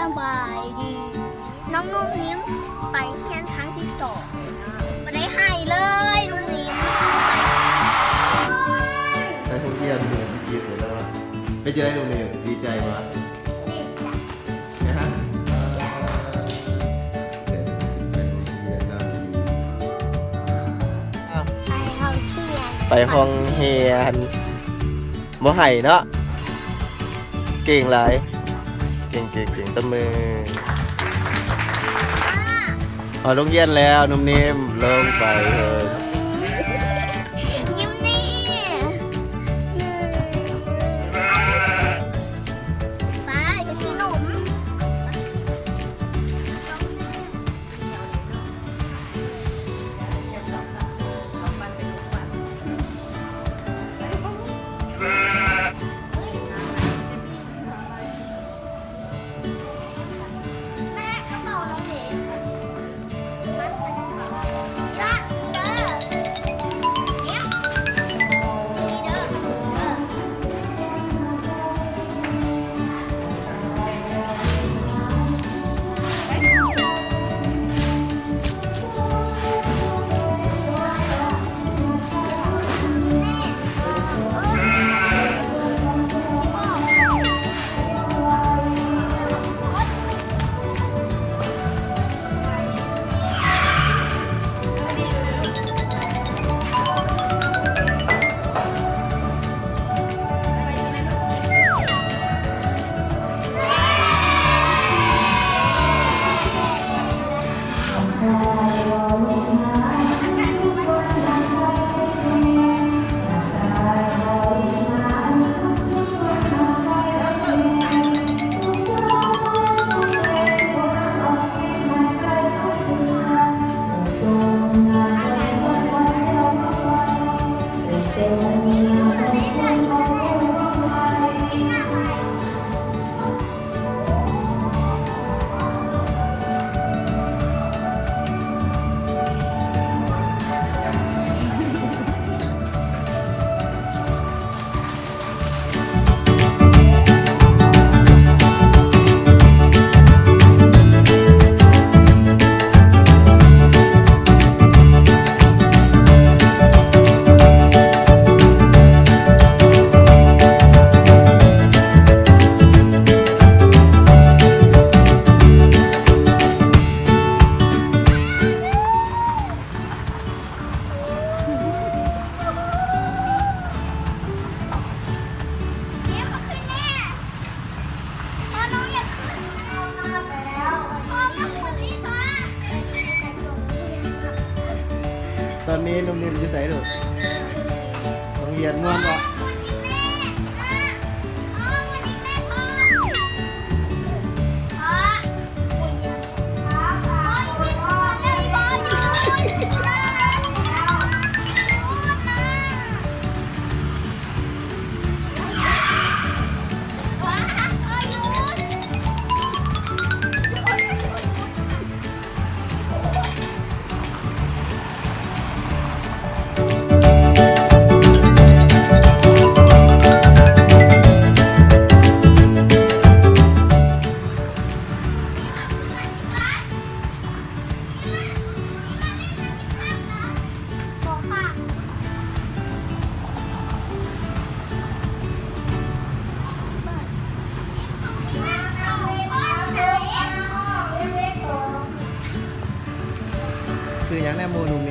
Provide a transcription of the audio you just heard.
ສະບາຍດີ ນ້ອງນຸ່ມນິ້ມໄປຮຽນຄັ້ງທີສອງ ບໍ່ໄດ້ໄຫ້ເລີຍນຸ່ມນິ້ມ. ໄປໂຮງຮຽນມື້ອັງກິດເລີຍເນາະ. ເປັນຈັ່ງໃດນຸ່ມນິ້ມ ດີໃຈບໍ່? ດີໃຈ. ໄປໂຮງຮຽນ ໄປໂຮງຮຽນ ບໍ່ໄຫ້ເນາະ. ເກັ່ງຫຼາຍ ເກັ່ງ ເກັ່ງ ເກັ່ງ ຕົບມື. ຮອດໂຮງຮຽນແລ້ວ ນຸ່ມນິ້ມລົງໄປເລີຍ. ຍິ້ມແນ່ ໄປ ໄປຊື້ນົມ. ຕອນນີ້ໜຸ່ມນິ່ມຢູ່ໃສລູກ? ໂຮງຮຽນມ່ວນບໍ່? ຊື່ຫຍັງແນ່ໝູ່ໜຸ່ມ?